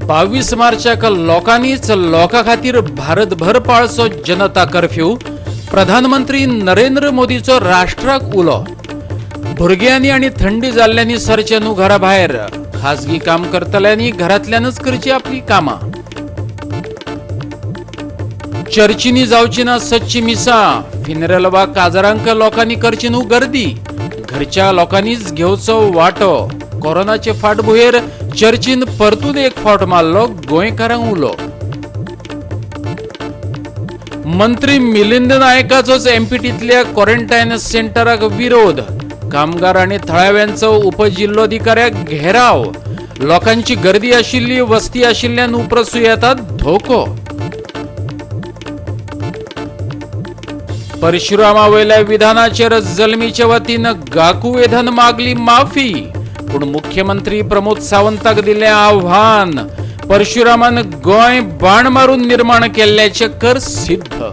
22 मार्चाक लोकांनीच लोकां खातीर भारतभर पाळचो जनता कर्फ्यू. प्रधानमंत्री नरेंद्र मोदीचो राष्ट्राक उलो. भुरग्यांनी आनी थंडी जाल्ल्यांनी सरचें न्हू घरा भायर. खाजगी काम करतल्यांनी घरांतल्यानच करची आपली कामां. चर्चींनी जावची ना सच्ची मिसां. फिनरल वा काजरांक लोकांनी करची न्हू गर्दी. घरच्या लोकांनीच घेवचो वांटो. कोरोनाचे फाटभुंयेर चर्चीन परतून एक फावट मारलो गोंयकारांक उलो. मंत्री मिलिंद नायकाचोच एमपीटींतल्या क्वॉरंटायन सेंटराक विरोध. कामगार आनी थळाव्यांचो उपजिल्लोधिकाऱ्याक घेराव. लोकांची गर्दी आशिल्ली वस्ती आशिल्ल्यान उपरसूं येता धोको. परशुरामा वयल्या विधानाचेर जल्मीचे वतीन गाकुवेधन मागली माफी. पूण मुख्यमंत्री प्रमोद सावंताक दिलें आव्हान. परशुरामान गोंय बाण मारून निर्माण केल्ल्याचें कर सिद्ध.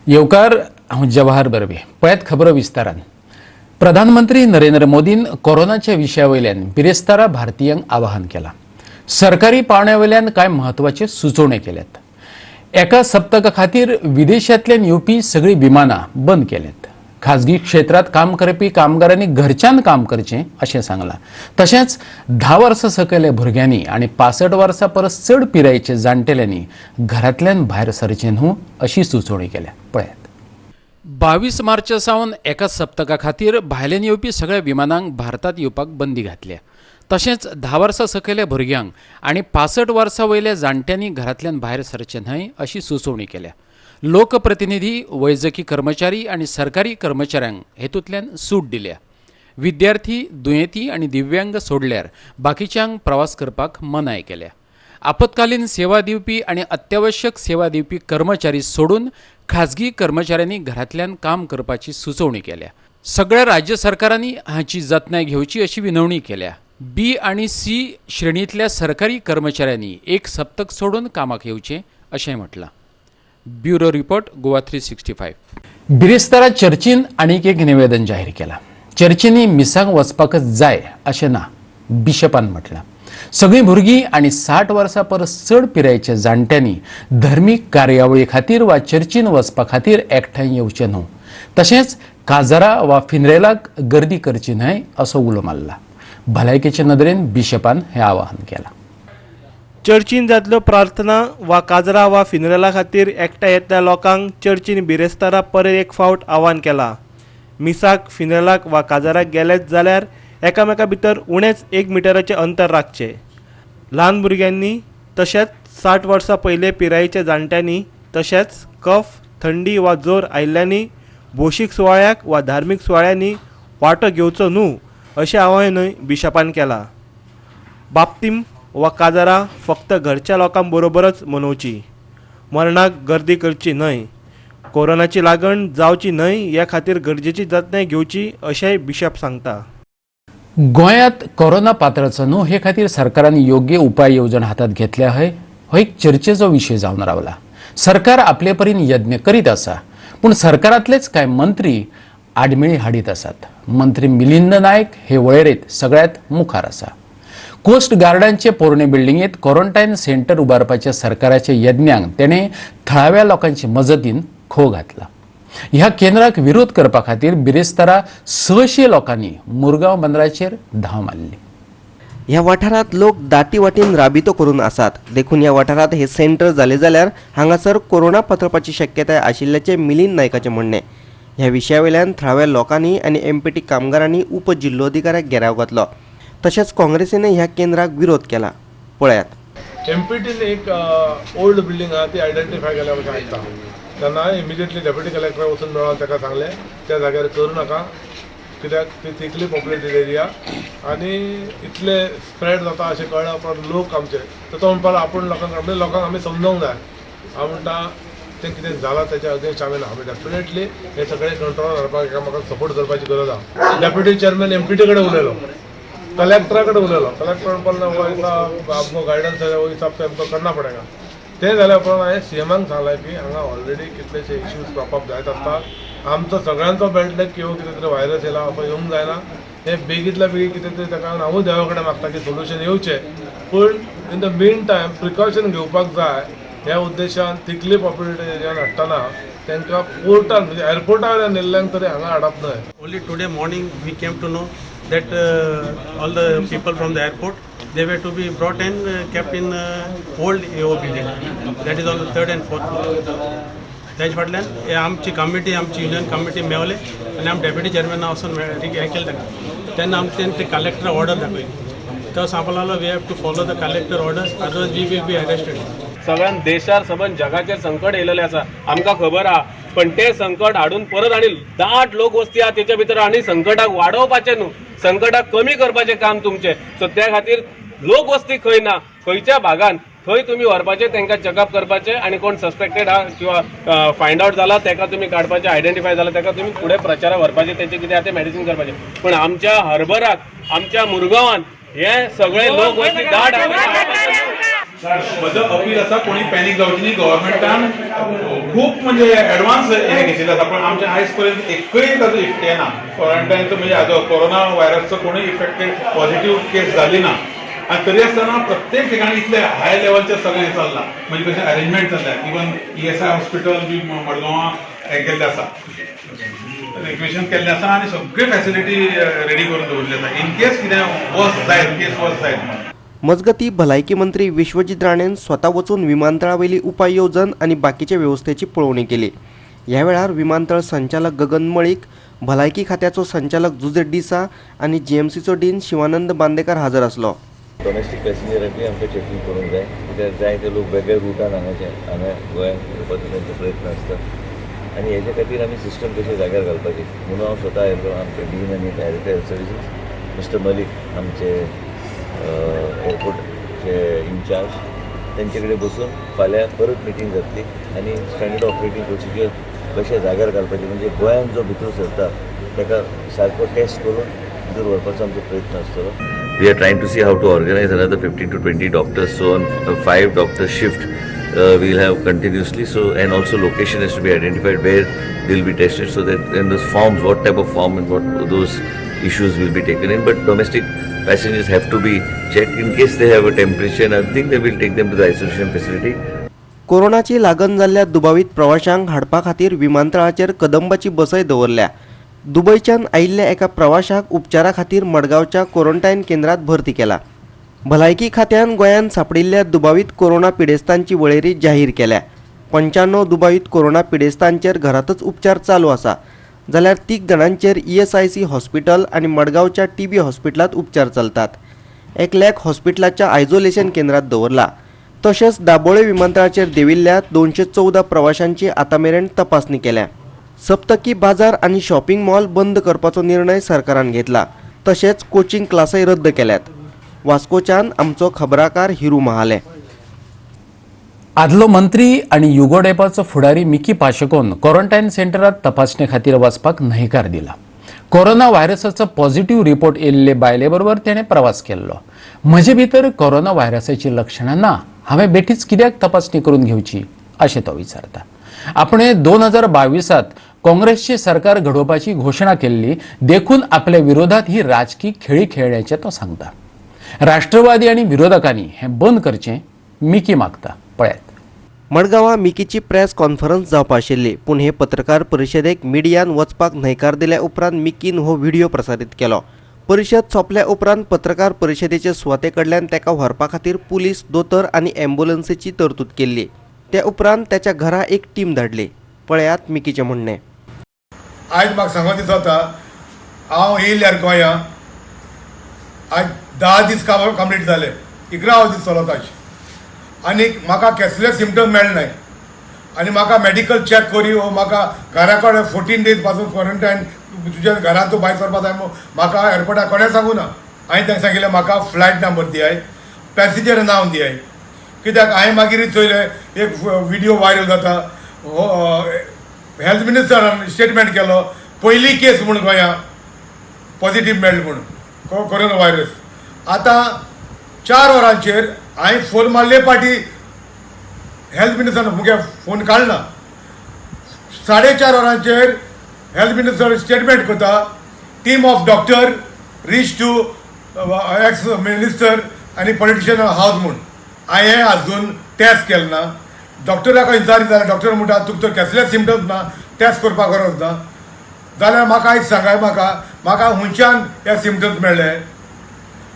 येवकार, हांव जवाहर बर्वे. पळयात खबरो विस्तारान. प्रधानमंत्री नरेंद्र मोदीन कोरोनाच्या विशया वयल्यान बिरेस्तारा भारतीयांक आवाहन केलां. सरकारी पावंड्या वयल्यान कांय म्हत्वाचे सुचोवण्यो केल्यात. एका सप्तका खातीर विदेशांतल्यान येवपी सगळीं विमानां बंद केल्यात. खाजगी क्षेत्रांत काम करपी कामगारांनी घरच्यान काम करचें अशें सांगलां. तशेंच 10 वर्सां सकयल्या भुरग्यांनी आनी 65 वर्सां परस चड पिरायेचे जाणटेल्यांनी घरांतल्यान भायर सरचें न्हू अशी सुचोवणी केल्या. पळयात. 22 मार्चा सावन एका सप्तका खातीर भायल्यान येवपी सगळ्या विमानांक भारतांत येवपाक बंदी घातल्या. तशेंच 10 वर्सां सकयल्या भुरग्यांक आनी 65 वर्सां वयल्या जाणट्यांनी घरांतल्यान भायर सरचें न्हय अशी सुचोवणी केल्या. लोकप्रतिनिधी, वैजकी कर्मचारी आनी सरकारी कर्मचाऱ्यांक हेतूंतल्यान सूट दिल्या. विद्यार्थी, दुयेंती आनी दिव्यांग सोडल्यार बाकीच्यांक प्रवास करपाक मनाय केल्या. आपत्कालीन सेवा दिवपी आनी अत्यावश्यक सेवा दिवपी कर्मचारी सोडून खाजगी कर्मचाऱ्यांनी घरांतल्यान काम करपाची सुचोवणी केल्या. सगळ्या राज्य सरकारांनी हाची जतनाय घेवची अशी विनवणी केल्या. बी आनी सी श्रेणींतल्या सरकारी कर्मचाऱ्यांनी एक सप्तक सोडून कामाक येवचें अशें म्हटलां. Bureau report, Goa 365. बिरेस्तारा चर्चीन आनीक एक निवेदन जाहीर केलां. चर्चींनी मिसांक वचपाकच जाय अशें ना, बिशपान म्हटलां. सगळीं भुरगीं आनी 60 वर्सां परस चड पिरायेच्या जाणट्यांनी धर्मीक कार्यावळी खातीर वा चर्चीन वचपा खातीर एकठांय येवचें न्हू. तशेंच काजरा वा फिनरेलाक गर्दी करची न्हय असो उलो मारला. भलायकेचे नदरेन बिशपान हें आवाहन केलां. चर्चीन जातल्यो प्रार्थना वा काजरा वा फिनरला खातीर एकठांय येतल्या लोकांक चर्चीन बिरेस्तारा परत एक फावट आव्हान केलां. मिसाक, फिनरलाक वा काजराक गेलेच जाल्यार एकामेका भितर उणेच 1 मिटराचें अंतर राखचें. ल्हान भुरग्यांनी तशेंच 60 वर्सां पयले पिरायेच्या जाणट्यांनी तशेंच कफ, थंडी वा जोर आयिल्ल्यांनी भौशीक सुवाळ्याक वा धार्मीक सुवाळ्यांनी वांटो घेवचो न्हू अशें आवाहनूय बिशपान केलां. बाप्तीम वा काजरा फक्त घरच्या लोकां बरोबरच मनोवची. मरणाक गर्दी करची न्हय. कोरोनाची लागण जावची न्हय ह्या खातीर गरजेची जतनाय घेवची अशेंय बिशप सांगता. गोंयांत कोरोना पातळचो न्हू हे खातीर सरकारान योग्य उपाय येवजण हातांत घेतल्या हय हो एक चर्चेचो विशय जावन रावला. सरकार आपले परीन यत्न करीत आसा, पूण सरकारांतलेच कांय मंत्री आडमेळी हाडीत आसात. मंत्री मिलिंद नायक हे वळेरेंत सगळ्यांत मुखार आसा. कोस्ट गार्डांचे पोरणे बिल्डिंगेत क्वॉरंटायन सेंटर उबारपाच्या सरकाराच्या यज्ञांक तेणें थळाव्या लोकांचे मजतीन खो घातला. ह्या केंद्राक विरोध करपा खातीर बिरेस्तारा 600 लोकांनी मुरगांव बंदराचेर धांव मारली. ह्या वाठारांत लोक दाटी वाटेन राबितो करून आसात, देखून ह्या वाठारांत हे सेंटर जाले जाल्यार हांगासर कोरोना पातळपाची शक्यताय आशिल्ल्याचें मिलिंद नायकाचें म्हणणें. ह्या विशया वयल्यान थळाव्या लोकांनी आनी एमपीटी कामगारांनी उपजिल्लोधिकाऱ्याक घेराव घातलो. तशेंच काँग्रेसीन ह्या केंद्राक विरोध केला. पळयात. एमपीटीन एक ओल्ड बिल्डींग आहा ती आयडेंटिफाय केल्या अशें आयकता. तेन्ना इमिजिएटली डेप्युटी कलेक्टराक वचून मेळोन ताका सांगलें त्या जाग्यार करूं नाका, कित्याक ती तितली पॉप्युलेटेड एरिया आनी इतले स्प्रेड जाता अशें कळ्ळ्या उपरांत लोक आमचे तर तो म्हणपाक आपूण लोकांक म्हणजे लोकांक आमी समजोंक जाय. हांव म्हणटा तें कितें जालां तेच्या अगेन्स्ट आमी ना, आमी डेफिनेटली हे सगळें कंट्रोलान हाडपाक एकामेकांक सपोर्ट करपाची गरज आहा. डेप्युटी चेअरमॅन एमपीटी कडेन उलयलो, कलेक्टरा कडेन उलयलो. कलेक्टर म्हणपाक वो हिसाब आपको गायडन्स है वो हिसाब से हमको करना पडेगा. तें जाल्या उपरांत हांवें सीएमाक सांगलें की हांगा ऑलरेडी कितलेशे इश्यूज क्रॉप अप जायत आसता, आमचो सगळ्यांचो बेल्ट की हो कितें तरी व्हायरस येयला असो येवंक जायना. हे बेगीतल्या बेगीन कितें तरी ताका लागून हांवूय देवा कडेन मागता की सोल्युशन येवचें, पूण in the mean time precaution घेवपाक जाय. ह्या उद्देशान थिकली पॉप्युलेटेड एरियान हाडटना तांकां पोर्टान म्हणजे एअरपोर्टा वयल्यान येयल्ल्यांक तरी हांगा हाडप न्हय. Only today morning we came to know that all the people from the airport, they were to be brought and kept in old AO building, that is on the third and fourth floor. तेज फाटल्यान हे आमची committee, आमची union committee मेवले आनी आम deputy चेअरमॅना वचून हें केलें ताका. तेन्ना आमकां तेणें ते कलेक्टर ऑर्डर दाखयली. तो सांगपाक लागलो, we have to follow the collector orders, otherwise we will be arrested. सगळ्यां देशार, सबंद जगाचेर संकट येयलेलें आसा, आमकां खबर आहा. पण तें संकट हाडून परत आनी दाट लोक वस्ती आहा तेच्या भितर आनी संकटाक वाडोवपाचें न्हू, संकटाक कमी करपाचें काम तुमचें. सो त्या खातीर लोक वस्ती खंय ना, खंयच्या भागान थंय तुमी व्हरपाचें, तांकां चॅकअप करपाचें आनी कोण सस्पेक्टेड आहा किंवा फायंड आवट जाला ताका तुमी काडपाचें, आयडेंटिफाय जाला ताका तुमी फुडें प्रचाराक व्हरपाचें, तेचें कितें आहा तें मेडिसीन करपाचें. पण आमच्या हर्बराक, आमच्या मुरगांवान हे सगळे लोक वस्ती दाट आहा. म्हजो अपील आसा, कोणी पॅनीक जावची न्ही. गव्हर्मेंटान खूब म्हणजे एडवान्स हे घेतिल्ले आसा, पण आमच्या आयज पर्यंत एकय ताजो इफेक्ट येना. क्वॉरंटायनचो म्हणजे हाजो कोरोना व्हायरसचो कोणूय इफेक्टेड पॉझिटिव्ह केस जाली ना आनी तरी आसतना प्रत्येक ठिकाणी इतले हाय लेवलचे सगळें हें चल्लां, म्हणजे कशें अरेंजमेंट चल्ल्या. इवन ईएसआय हॉस्पिटल बी मडगांवां हें केल्लें आसा, रिक्वेशन केल्लें आसा आनी सगळे फॅसिलिटी रेडी करून दवरिल्ले आसा इन केस कितें वर्स जायत, केस वर्स जायत म्हणून. मजगती, भलायकी मंत्री विश्वजीत राणेन स्वता वचून विमानतळावयली उपाय येवजण आनी बाकीचे वेवस्थेची पळोवणी केली. ह्या वेळार विमानतळ संचालक गगन मळीक, भलायकी खात्याचो संचालक जुजे डिसा आनी जीएमसीचो डीन शिवानंद बांदेकर हजर आसलो. डोमेस्टीक पॅसेंजरांकूय आमकां चॅकींग करूंक जाय, कित्याक जाय ते लोक वेगळ्या रुटान हांगाचे हांगा गोंयांत येवपाचो तांचो प्रयत्न आसता आनी हेच्या खातीर आमी सिस्टम कशें जाग्यार घालपाची म्हणून हांव स्वता आयलो. आमचे डीन आनी director health services mister Malik, आमचे एअरपोर्टचे इन्चार्ज, तेंचे कडेन बसून फाल्यां परत मिटींग जातली आनी स्टँडर्ड ऑपरेटींग प्रोसिजर कशें जाग्यार घालपाचें, म्हणजे गोंयांत जो भितर सरता ताका सारको टेस्ट करून भितर व्हरपाचो आमचो प्रयत्न आसतलो. We are trying to see how to organize another 15 to 20 doctors. So on a five doctor shift, we'll have continuously. So and also location has to be identified where they'll be tested, so that in those forms, what type of form and what those issues will be taken in. But domestic passengers have to be checked in case they have a temperature and other thing. They will take them to the isolation facility. कोरोनाची लागण जाल्ल्या दुबावीत प्रवाशांक हाडपा खातीर विमानतळाचेर कदंबाची बसय दवरल्या. दुबयच्यान आयिल्ल्या एका प्रवाशाक उपचारा खातीर मडगांवच्या क्वॉरंटायन केंद्रात भरती केला. भलायकी खात्यान गोंयांत सांपडिल्ल्या दुबावीत कोरोना पिडेस्तांची वळेरी जाहीर केल्या. 95 दुबावीत कोरोना पिडेस्तांचेर घरातच उपचार चालू आसा, जाल्यार तीग जाणांचेर ईएसआयसी हॉस्पिटल आनी मडगांवच्या टीबी हॉस्पिटलांत उपचार चलतात. एकल्याक हॉस्पिटलाच्या आयसोलेशन केंद्रात दवरला. तशेंच दाबोळे विमानतळाचेर देविल्ल्या 214 प्रवाशांची आतां मेरेन तपासणी केल्या. सप्तकी बाजार आनी शॉपिंग मॉल बंद करपाचो निर्णय सरकारान घेतला. तशेंच कोचिंग क्लासय रद्द केल्यात. वास्कोच्यान आमचो खबराकार हिरू महाले. आदलो मंत्री आनी युगोडेपाचो फुडारी मिकी पाशेकोन क्वॉरंटायन सेंटरात तपासणे खातीर वचपाक न्हयकार दिला. कोरोना व्हायरसाचो पॉझिटिव्ह रिपोर्ट येयल्ले बायले बरोबर तेणें प्रवास केल्लो. म्हजे भितर कोरोना व्हायरसाची लक्षणां ना, हांवें बेठीच कित्याक तपासणी करून घेवची, अशें तो विचारता. आपणे 2022त काँग्रेसचे सरकार घडोवपाची घोशणा केल्ली, देखून आपल्या विरोधात ही राजकी खेळी खेळण्याचें तो सांगता. राष्ट्रवादी आनी विरोधकांनी हें बंद करचें, मिकी मागता. पळयात. मडगांवां मिकीची प्रेस कॉन्फरन्स जावपा आशिल्ली, पूण हे पत्रकार परिशदेक मिडियान वचपाक न्हयकार दिल्या उपरांत मिकीन हो व्हिडिओ प्रसारीत केलो. परिशद सोंपल्या उपरांत पत्रकार परिशदेचे सुवाते कडल्यान ताका व्हरपा खातीर पुलीस, दोतोर आनी ॲम्ब्युलन्सीची तरतूद केल्ली. त्या उपरांत त्याच्या घरा एक टीम धाडली. पळयात मिकीचें म्हणणें. आयज म्हाका सांगो दिसता, हांव येयल्यार गोंया आयज 10 दीस कंप्लीट जाले, 11 दीस चलत आयज आनी म्हाका कसले सिमटम मेळनाय आनी म्हाका मेडिकल चॅक करी वो म्हाका घरा कडेन 14 डेज पासून क्वॉरंटायन, तुज्या घरांत तूं भायर सरपा जाय म्हूण म्हाका एअरपोर्टार कोणें सांगू ना. हांवें तांकां सांगिल्लें, म्हाका फ्लायट नंबर दियाय, पॅसेंजर नांव दियाय, कित्याक हांवें मागीर चोयलें, एक विडियो व्हायरल जाता, हेल्थ मिनिस्टरान स्टेटमेंट केलो, पयली केस म्हूण गोंया पॉझिटीव मेळ्ळें म्हूण कोरोना व्हायरस. आतां 4 वरांचेर हांवें फोन मारले पाटी हेल्थ मिनिस्टरान मुगे फोन काडना. 4:30 वरांचेर हेल्थ मिनिस्टर स्टेटमेंट करता, team of doctor reach to ex minister आनी पॉलिटिशियन हावज म्हूण. हांवें आजून टेस्ट केलें ना. डॉक्टराक विचारी जाल्यार डॉक्टर म्हणटा तुका तर कसलेच सिमटम्स ना, टेस्ट करपाक गरज ना. जाल्यार म्हाका आयज सांगाय, म्हाका म्हाका हुंयच्यान हे सिमटम्स मेळ्ळे,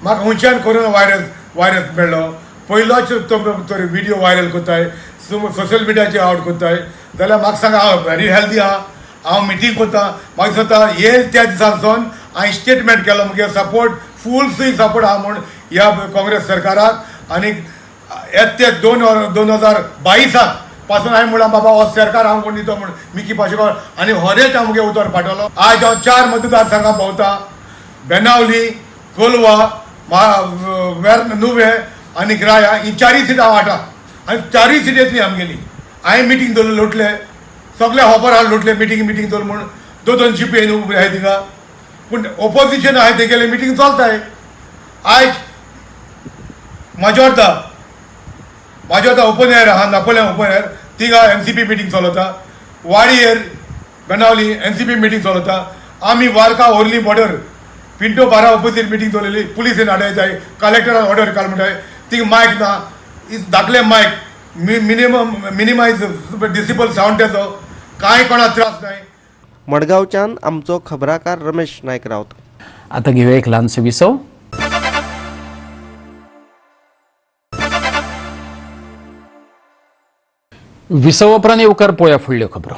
म्हाका हुंयच्यान कोरोना व्हायरस मेळ्ळो. पयलोच तो व्हिडियो व्हायरल करताय, सोशल मिडियाचेर आवट करताय. जाल्यार म्हाका सांगा, हांव व्हेरी हेल्दी आहा, हांव मिटींग करता. म्हाका दिसता येयल त्या दिसांसून हांवें स्टेटमेंट केलो मुगे सपोर्ट फूल स्विंग सपोर्ट आहा म्हूण ह्या काँग्रेस सरकाराक. आनी येत ते 2022 पासून हांवें म्हणलां बाबा हो सरकार हांव कोण दितो म्हूण मिकी पाशेकार, आनी हरेक हांव मुगे उतर पाठवलो. आयज हांव 4 मतदारसंघां भोंवता, बेनावली, कोलवा, नुवें आनी राया, ही 4 सिटां हांव हाडटा आनी 4 सीट येतली आमगेली. हांवें मिटींग दवरली लोटले, सगळे खबर आहा लोटले मिटींग मिटींग दवर म्हूण 2-2 जीपी येवन उबे आहाय थिंगा, पूण ओपोजिशन आहाय तेगेले मिटींग चलताय. आयज माजोर्दा ओपन एयर आहा, नापोल्यां ओपन एयर, थिंगा एनसीपी मिटींग चलता. वाडयेर बेनावली एनसीपी मिटींग चलता. आमी Varca Orlim border Pinto Barra opposite meeting दवरलेली, पुलिसेन हाडयताय, कलेक्टरान ऑर्डर काड म्हणटाय. थिंगा मायक ना, धाकले मायक, मिनिमायज डिसिबल सावंड तेचो, कांय कोणाक त्रास नाय. मडगांवच्यान आमचो खबराकार रमेश नायक रावत. आता घेऊया एक ल्हानसो विसव. विसव उपरांत येवकार पळोवया फुडल्यो खबरो.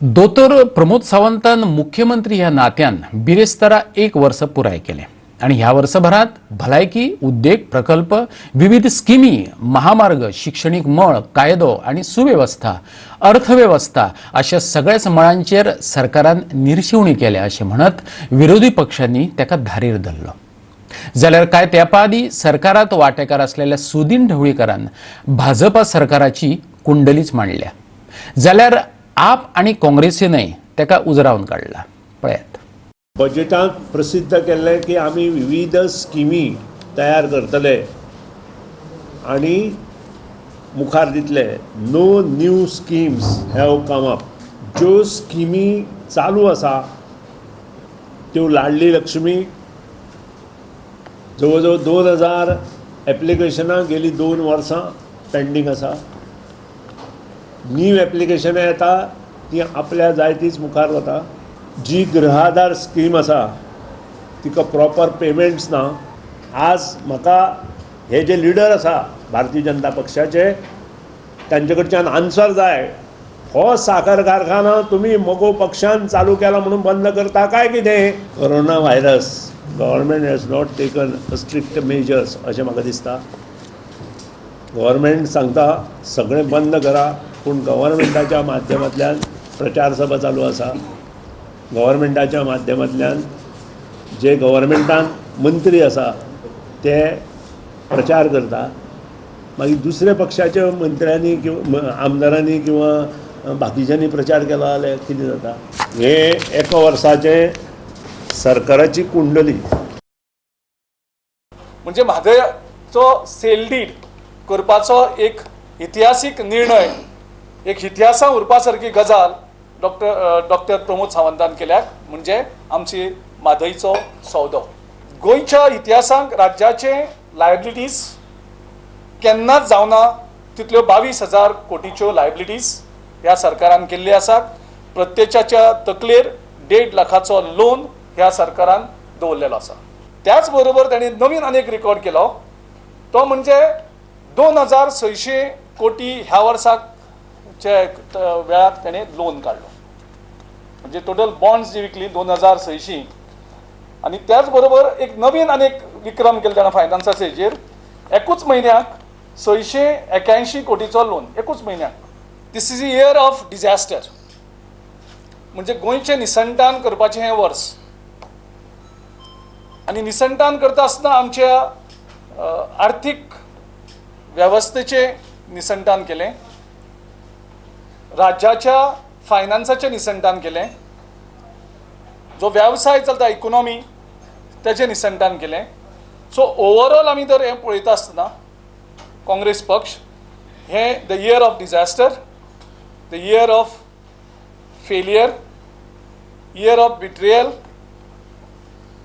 दोतोर प्रमोद सावंतान मुख्यमंत्री ह्या नात्यान बिरेस्तारा 1 वर्स पुराय केलें आनी ह्या वर्सभरांत भलायकी, उद्देग प्रकल्प, विविध स्किमी, महामार्ग, शिक्षणीक मळ, कायदो आनी सुवेवस्था, अर्थवेवस्था अशा सगळ्याच मळांचेर सरकारान निर्शेवणी केल्या अशें म्हणत विरोधी पक्षांनी ताका धारेर धरलो. जाल्यार कांय तेंपा आदीं सरकारांत वांटेकार आसलेल्या सुदीन ढवळीकारान भाजपा सरकाराची कुंडलीच मांडल्या. जाल्यार आप आनी काँग्रेसीनय ताका उजरावन काडला. पळयात. बजेटांत प्रसिद्ध केल्लें की आमी विविध स्किमी तयार करतले आनी मुखार दितले. No new schemes have come up. ज्यो स्किमी चालू आसा त्यो लाडली लक्ष्मी जवळ जवळ 2000 एप्लिकेशनां गेली 2 वर्सां पेंडींग आसा. न्यू एप्लिकेशनां येता ती आपल्या जाय तीच मुखार वता. जी गृहाधार स्कीम आसा तिका प्रॉपर पेमेंट्स ना. आज म्हाका हे जे लिडर आसा भारतीय जनता पक्षाचे तांचे कडच्यान आन्सर जाय. हो साखर कारखाना तुमी मगो पक्षान चालू केला म्हणून बंद करता काय कितें? Corona virus government has not taken strict measures अशें म्हाका दिसता. गव्हर्मेंट सांगता सगळें बंद करा, पूण गव्हर्मेंटाच्या माध्यमांतल्यान प्रचार सभा चालू आसा. गव्हर्मेंटाच्या माध्यमांतल्यान जे गव्हर्मेंटान मंत्री आसा ते प्रचार करता. मागीर दुसऱ्या पक्षाच्या मंत्र्यांनी किंवा आमदारांनी किंवा बाकीच्यांनी प्रचार केला जाल्यार कितें जाता? हें एका वर्साचें सरकाराची कुंडली. म्हणजे म्हादयचो सेल डीड करपाचो एक इतिहासीक निर्णय, एक इतिहासा उरपा सारकी गजाल डॉक्टर प्रमोद सावंतान केल्या. म्हणजे आमची म्हादयचो सौदो गोंयच्या इतिहासांत राज्याचे लायबिलिटीज केन्नाच जावना तितल्यो 22,000 कोटीच्यो लायबिलिटीज ह्या सरकारान केल्ली आसात. प्रत्येकाच्या तकलेर 1.5 लाखाचो लोन ह्या सरकारान दवरलेलो आसा. त्याच बरोबर ताणें नवीन आनी एक रिकॉर्ड केलो तो म्हणजे 2,600 कोटी ह्या वर्साक वेळार ताणें लोन काडलो. म्हणजे टोटल बॉन्ड्स जी विकली 2,600. आनी त्याच बरोबर एक नवीन आनी एक विक्रम केलो ताणें फायनान्साचे हेजेर. एकूच म्हयन्याक 681 कोटीचो लोन, एकूच म्हयन्याक. This is a year of disaster. म्हणजे गोंयचें निसंतान करपाचें हें वर्स. आनी निसंतान करता आसतना आमच्या आर्थीक वेवस्थेचें निसंतान केलें, राज्याच्या फायनान्साचें निसंतान केलें, जो वेवसाय चलता इकोनॉमी तेचें निसंतान केलें. सो ओवरऑल आमी जर हें पळयता आसतना काँग्रेस पक्ष हें the year of disaster, the year of failure, year of betrayal,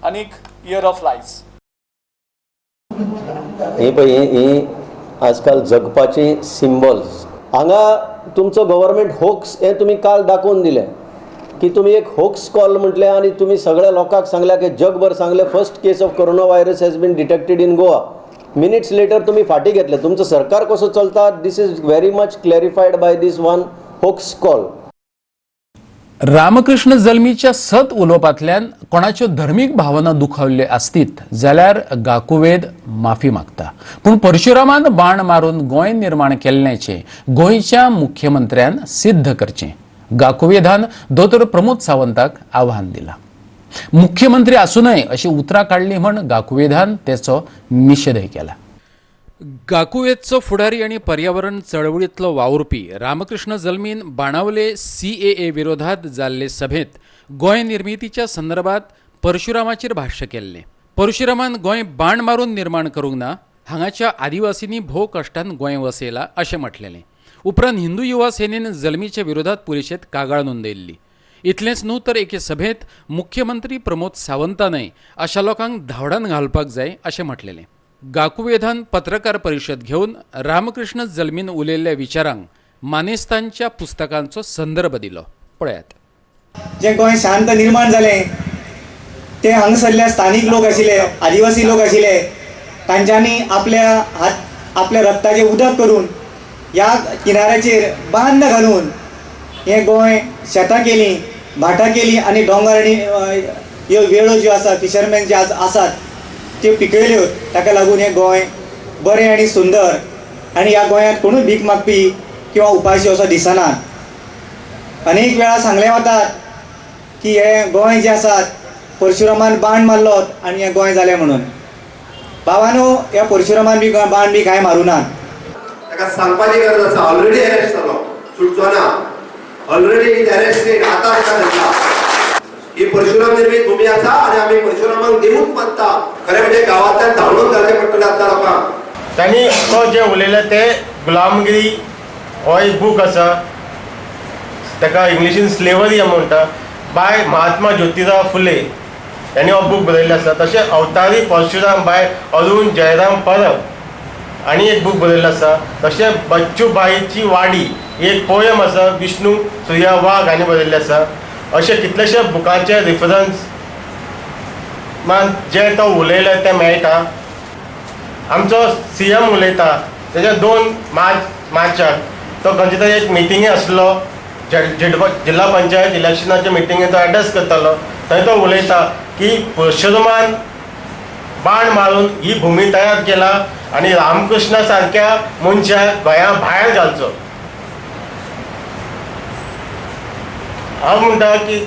आनीक इयर ऑफ लायज. ही पळय ही आजकाल जगपाची सिम्बॉल्स. हांगा तुमचो गव्हर्मेंट होक्स हें तुमी काल दाखोवन दिलें की तुमी एक होक्स कॉल म्हटलें आनी तुमी सगळ्या लोकांक सांगल्या की जगभर सांगलें first case of corona virus has been detected in Goa. Minutes later तुमी फाटीं घेतले. तुमचो सरकार कसो चलता this is very much clarified by this one hoax call. Ramakrishna जल्मीच्या सत उलोवपांतल्यान कोणाच्यो धर्मीक भावना दुखावल्ल्यो आसतीत जाल्यार गाकुवेद माफी मागता, पूण परशुरामान बाण मारून गोंय निर्माण केल्ल्याचें गोंयच्या मुख्यमंत्र्यान सिद्ध करचें. गाकुवेदान दोतोर प्रमोद सावंताक आव्हान दिलां. मुख्यमंत्री आसूनय अशी उतरां काडली म्हण गाकुवेदान तेचो निशेधय केला. गाकुवेदचो फुडारी आनी पर्यावरण चळवळींतलो वावुरपी रामकृष्ण जल्मीन बाणावले CAA विरोधात जाल्ले सभेंत गोंय निर्मितीच्या संदर्भात परशुरामाचेर भाश्य केल्लें. परशुरामान गोंय बाण मारून निर्माण करूंक ना, हांगाच्या आदिवासींनी भोव कश्टान गोंय वसयलां अशें म्हटलेलें. उपरांत हिंदू युवा सेनेन जल्मीच्या विरोधात पुलिशेंत कागाळ नोंदयल्ली. इतलेंच न्हू तर एके सभेंत मुख्यमंत्री प्रमोद सावंतानय अशा लोकांक धांवडान घालपाक जाय अशें म्हटलेलें. गाकुवेधान पत्रकार परिशद घेवन रामकृष्ण जल्मीन उलयल्ल्या विचारांक मानेस्तांच्या पुस्तकांचो संदर्भ दिलो. पळयात. जें गोंय शांत निर्माण जालें ते हांगासरल्या स्थानीक लोक आशिल्ले, आदिवासी लोक आशिल्ले, तांच्यांनी आपल्या हात आपल्या रक्ताचें उदक करून ह्या किनाऱ्याचेर बांद घालून हें गोंय शेतां केलीं, भाटां केलीं आनी दोंगर आनी ह्यो वेळो ज्यो आसा, फिशरमॅन जे आज आसात त्यो पिकयल्यो. ताका लागून हें गोंय बरें आनी सुंदर आनी ह्या गोंयांत कोणूय भीक मागपी किंवा उपाशी असो दिसना. अनेक वेळा सांगलें वतात की हें गोंय जें आसात परशुरामान बाण मारलो आनी हें गोंय जालें म्हणून. बाबानो, ह्या परशुरामान बी बाण बी कांय मारूं ना. ताका सांगपाची गरज आसा. ऑलरेडी अरेस्ट जालो, सुटचो ना. ऑलरेडी is arrested, आतां ताका धरला. ही परशुराम निर्मीत भूमी आसा आनी आमी परशुरामाक देवूच मानता. खरें म्हणजे गांवांतल्यान धांवडून घालचें पडटलें आतां लोकांक. तांणी तो जें उलयलें तें गुलामगिरी हो एक बूक आसा, ताका इंग्लिशीन स्लेवरी म्हणटा, बाय महात्मा ज्योतिराव फुले यांनी हो बूक बरयल्लो आसा. तशें अवतारी परशुराम बाय अरुण जयराम परब आनी एक बूक बरयल्लो आसा. तशें बच्चूबाईची वाडी ही एक पोयम आसा, विष्णू सुर्या वाघ हांणी बरयल्ली आसा. अशे कितलेशे बुकांचे रिफरन्स मान जे तो उलयले ते मेळटा. आमचो CM उलयता तेच्या 2 मार्चाक तो खंयचे तरी एक मिटिंगे आसलो, जिल्हा पंचायत इलेक्शनाच्या मिटिंगे तो एड्रेस करतालो. थंय तो उलयता की परशुरामान बाण मारून ही भूमी तयार केला आनी रामकृष्णा सारक्या मनशाक गोंया भायर घालचो. हांव म्हणटा की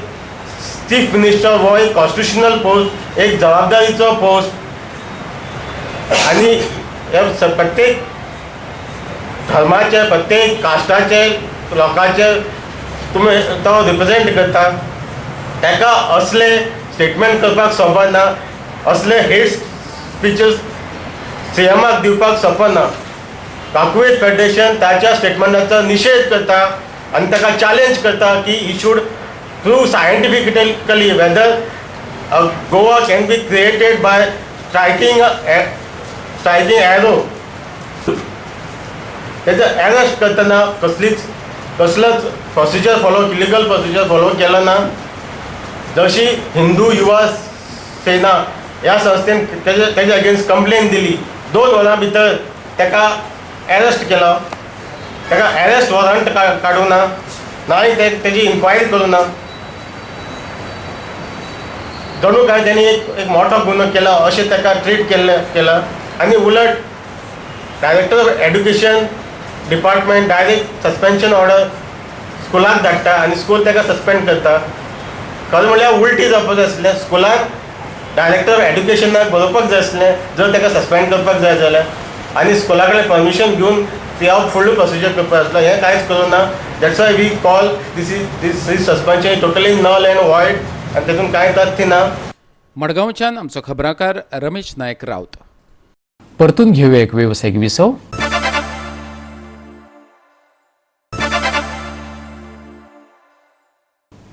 चीफ मिनिस्टर हो एक कॉन्स्टिट्युशनल पोस्ट, एक जबाबदारीचो पोस्ट आनी हे प्रत्येक धर्माचे, प्रत्येक कास्टाचे लोकांचे तुमी तो रिप्रेजेंट करता. ताका असले स्टेटमेंट करपाक सोबना, असले हेट स्पिचीस CMाक दिवपाक सोबना. गाकुवेद फेडरेशन ताच्या स्टेटमेंटाचो निशेध करता आनी ताका चॅलेंज करता की he should prove scientifically whether Goa can be created by striking arrow. तेजो अरेस्ट करतना कसलोच procedure follow, illegal procedure follow केलो ना. जशी हिंदू युवा सेना ह्या संस्थेन तेजे अगेन्स्ट कंप्लेन दिली, 2 वरां भितर ताका अरेस्ट केलो. ताका अरेस्ट वॉरंट काडूं ना, ना तेजी इन्क्वायरी करूं ना. जणू काय तेणी एक मोठो गुन्हो केला अशें ताका ट्रीट केला. आनी उलट director of education department direct suspension order स्कुलाक धाडटा आनी स्कूल ताका सस्पेंड करता. खरें म्हणल्यार उलटी जावपाक जाय आसलें, स्कुलाक डायरेक्टर ऑफ एड्युकेशनाक बरोवपाक जाय आसलें जर ताका सस्पेंड करपाक जाय जाल्यार, आनी स्कुला कडेन परमिशन घेवन ती हांव फुडलो प्रोसिजर करपाक आसलो. हें कांयच करूं ना. That's why we call this is suspension totally null and void आनी तेतून कांय तथ्य ना. मडगांवच्यान आमचो खबराकार रमेश नायक राऊत. परतून घेवया एक वेवसायीक विसव.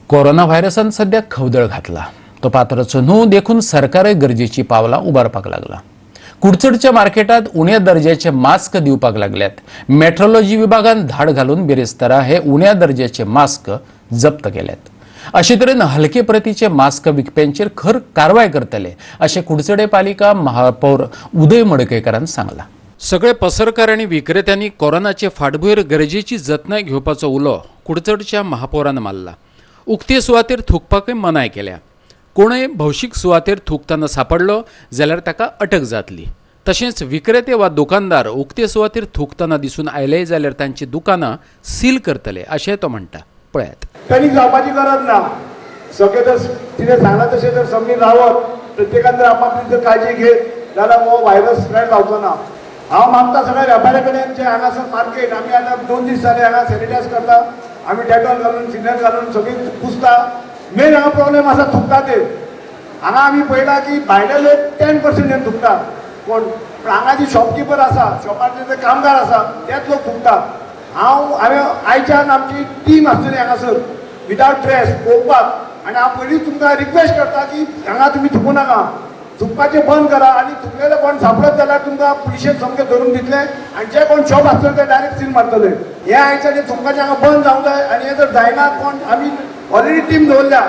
कोरोना व्हायरसान सध्या खवदळ घातला. तो पातळचो न्हू देखून सरकारय गरजेची पावलां उबारपाक लागला. कुडचडच्या मार्केटात उण्या दर्जाचे मास्क दिवपाक लागल्यात. मेट्रोलॉजी विभागान धाड घालून बिरेस्तारा हे उण्या दर्जाचे मास्क जप्त केल्यात. अशे तरेन हलके प्रतीचे मास्क विकप्यांचेर खर कारवाय करतले अशें कुडचडे पालिका महापौर उदय मडकयकारान सांगला. सगळे पसरकार आनी विक्रेत्यांनी कोरोनाचे फाटभूंयेर गरजेची जतनाय घेवपाचो उलो कुडचडच्या महापौरान मारला. उक्ते सुवातेर थुकपाकय मनाय केल्या. कोणय भौशीक सुवातेर थुकतना सापडलो जाल्यार ताका अटक जातली. तशेंच विक्रेते वा दुकानदार उक्ते सुवातेर थुकतना दिसून आयले जाल्यार तांची दुकानां सील करतले अशें तो म्हणटा. पळयात. पॅनीक जावपाची गरज ना. सगळे जर तिने सांगला तशें जर सगळीं रावत प्रत्येकान जर आपापली जर काळजी घेत जाल्यार हो व्हायरस स्प्रेड जावचो ना. हांव मागता सगळ्या व्यापाऱ्या कडेन जे हांगासर मार्केट आमी आतां 2 दीस जाले हांगा सॅनिटायज करता, आमी डेटॉल घालून सिनेल घालून सगळीं पुसता. मेन हांगा प्रॉब्लेम आसा थुकता ते. हांगा आमी पळयला की भायले लोक 10% येवन थुकता कोण, पण हांगा जी शॉपकिपर आसा, शॉपार जे कामगार आसा तेच लोक थुकता. हांवें आयच्यान आमची टीम आसतली हांगासर विदावट ड्रेस पळोवपाक, आनी हांव पयलींच तुमकां रिक्वेस्ट करता की हांगा तुमी थुकूं नाका, थुकपाचें बंद करा. आनी थुकलेले कोण सापडत जाल्यार तुमकां पुलिशेन सामकें धरून दितले आनी जे कोण शॉप आसतले ते डायरेक्ट सील मारतले. हें आयच्यान हें थुकपाचें हांगा बंद जावंक जाय. आनी हें जर जायना कोण, आमी ऑलरेडी टीम दवरल्या,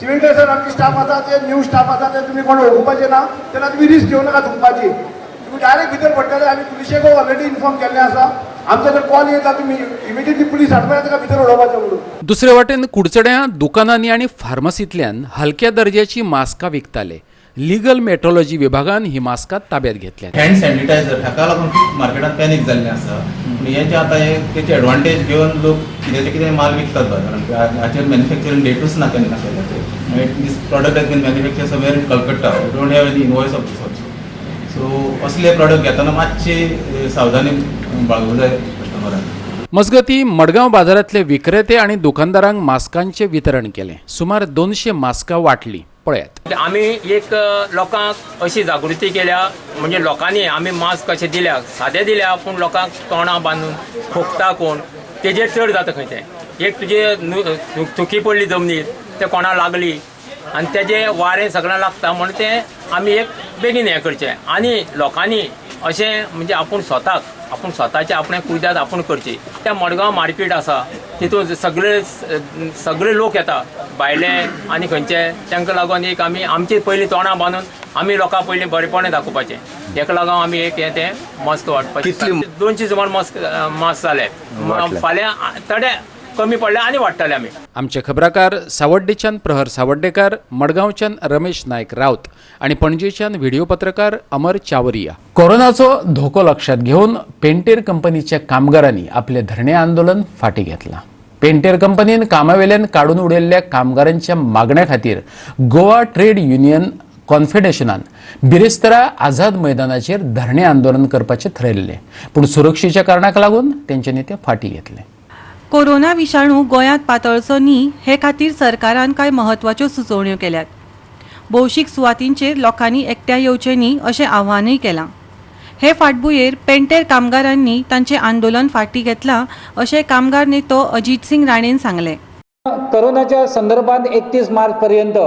सिवील ड्रेसार आमची स्टाफ आसा, ते न्यू स्टाफ आसा, ते तुमी कोण वळखुपाचे ना, तेन्ना तुमी रिस्क घेवं नाका थुकपाची. तुमी डायरेक्ट भितर पडटले. आमी पुलिशेक ऑलरेडी इन्फॉर्म केल्लें आसा. आमचो जर कॉल येता तुमी इमिडिएटली पुलीस हाडपा ताका भितर उडोवपाचें म्हणून. दुसरे वाटेन कुडचड्यां दुकानांनी आनी फार्मासींतल्यान हलक्या दर्जाची मास्कां विकताले. लिगल मेट्रोलॉजी विभागान ही मास्कां ताब्यात घेतल्यात. हँड सॅनिटायझर हाका लागून खूब मार्केटात पॅनीक जाल्लें आसा. पूण हें जें आतां हें तेची एडवांटेज घेवन लोक कित्याचें कितें माल विकतात बाजारांत. हाचेर मॅन्युफॅक्चरींग डेटूच ना केन्ना केन्ना. This product has been manufacture somewhere in Calcutta, we don't have any invoice of this also. So असले प्रॉडक्ट घेतना मातशी सावधानी बाळगूंक जाय कस्टमरान. मजगती मडगांव बाजारांतले विक्रेते आनी दुकानदारांक मास्कांचें वितरण केलें. सुमार 200 मास्कां वांटली. पळयात. आमी एक लोकांक अशी जागृती केल्या, म्हणजे लोकांनी आमी मास्क कशे दिल्या, सादे दिल्या, पूण लोकांक तोंडां बांदून खोकता कोण तेजेर चड जाता खंय तें. एक तुजे थुकी पडली जमनीर, ते कोणा लागली आनी तेजें वारें सगळें लागता, म्हणून तें आमी एक बेगीन हें करचें. आनी लोकांनी अशें म्हणजे आपूण स्वताक, आपूण स्वताचें आपणें कुयदाद आपूण करची. त्या मडगांव मार्केट आसा तितून सगळे सगळे लोक येता, भायले आनी खंयचे, तांकां लागून एक आमी आमची पयलीं तोंडां बांदून आमी लोकां पयलीं बरेपणां दाखोवपाचें. तेका लागून आमी एक हें तें मास्क वांटपाचें. 200 सुमार मास्क जाले. फाल्यां थोडे कमी पडले आनी वाडटले आमी. आमचे खबराकार सावड्डेच्यान प्रहर सावड्डेकार, मडगांवच्यान रमेश नायक राऊत आणि पणजेच्यान व्हिडिओ पत्रकार अमर चावरिया. कोरोनाचो धोको लक्षात घेऊन पेंटेर कंपनीच्या कामगारांनी आपले धरणे आंदोलन फाटी घेतला. पेंटेर कंपनीन कामावेल्यान काडून उडयल्ल्या कामगारांच्या मागण्या खातीर गोवा ट्रेड युनियन कॉन्फेडरेशनान बिरेस्तारा आझाद मैदानाचेर धरणे आंदोलन करपाचें थारायल्लें, पूण सुरक्षेच्या कारणाक लागून तेंच्यांनी ते फाटी घेतले. कोरोना विषाणू गोंयांत पातळचो न्ही हे खातीर सरकारान कांय म्हत्वाच्यो सुचोवण्यो केल्यात. भौशीक सुवातींचेर लोकांनी एकठांय येवचें न्ही अशें आव्हानूय केलां. हे फाटभुंयेर पेंटेर कामगारांनी तांचें आंदोलन फाटीं घेतलां अशें कामगार नेतो अजित सिंग राणेन सांगलें. कोरोनाच्या संदर्भात 31 मार्च पर्यंत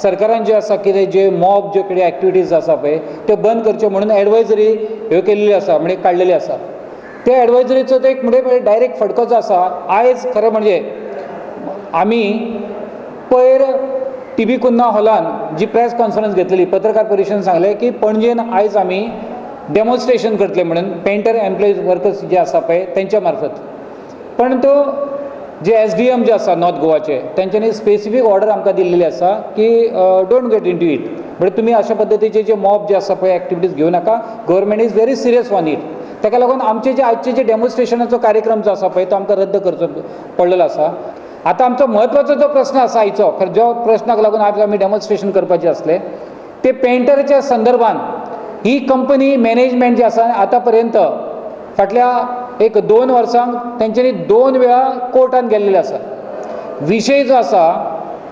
सरकारान जे आसा कितें जे मॉब ज्यो कितें एक्टिविटीज आसा पळय त्यो बंद करच्यो म्हणून एडवायजरी ह्यो केल्ल्यो आसा, म्हणजे काडलेली आसा. त्या एडवायजरीचो तो एक म्हणजे डायरेक्ट फटको जो आसा आयज खरें म्हणजे आमी पयर टी बी कुन्हा हॉलान जी प्रेस कॉन्फरन्स घेतलेली, पत्रकार परिशदेन सांगलें की पणजेन आयज आमी डेमॉन्स्ट्रेशन करतले म्हणून पेंटर एम्प्लॉईज वर्कर्स जे आसा पळय तेंच्या मार्फत. पण तो जे एस डी एम जे आसा नॉर्थ गोवाचे तेंच्यांनी स्पेसिफीक ऑर्डर आमकां दिल्लेली आसा की don't get into it, म्हणजे तुमी अशा पद्दतीचे जे मॉब जे आसा पळय एक्टिविटीज घेवं नाका. Government is very serious on it. ताका लागून आमचे जे आजचे जे डेमॉन्स्ट्रेशनाचो कार्यक्रम जो आसा पळय तो आमकां रद्द करचो पडलेलो आसा. आतां आमचो म्हत्वाचो जो प्रस्न आसा आयचो, खरें जो प्रस्नाक लागून आज आमी डेमॉन्स्ट्रेशन करपाचें आसलें ते पेंटराच्या संदर्भान ही कंपनी मॅनेजमेंट जे आसा आतां पर्यंत फाटल्या एक 2 वर्सांक तेंच्यांनी 2 वेळा कोर्टान गेल्लेले आसा. विशय जो आसा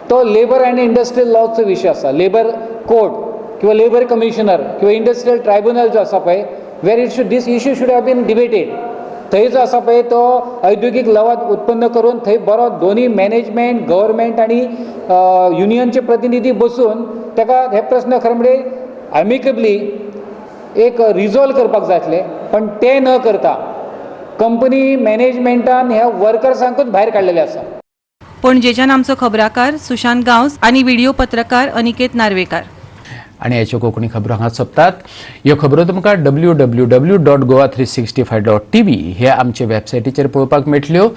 तो लेबर अँड इंडस्ट्रियल लॉचो विशय आसा. लेबर कोर्ट किंवा लेबर कमिशनर किंवा इंडस्ट्रियल ट्रायब्युनल जो आसा पळय where it should this issue should have been debated. थंय जो आसा पळय तो औद्योगीक लवाद उत्पन्न करून थंय बरो दोनी मॅनेजमेंट, गव्हर्मेंट आनी युनियनचे प्रतिनिधी बसून ताका हे प्रस्न खरें म्हणजे एमिकेबली एक रिजॉल्व करपाक जाय आसलें. पण तें न करता कंपनी मॅनेजमेंटान ह्या वर्कर्सांकूच भायर काडलेले आसा. पणजेच्यान आमचो खबराकार सुशांत गांवस आनी व्हिडिओ पत्रकार अनिकेत नार्वेकार. आनी ह्याच्यो कोंकणी खबरो हांगा सोंपतात. ह्यो खबरो तुमकां www.goa365.tv हे आमचे वेबसायटीचेर पळोवपाक मेळटल्यो.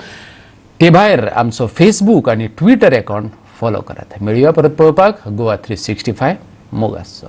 ते भायर आमचो फेसबूक आनी ट्विटर अकाउंट फॉलो करात. मेळुया परत पळोवपाक. गोवा 365 मोग आसचो.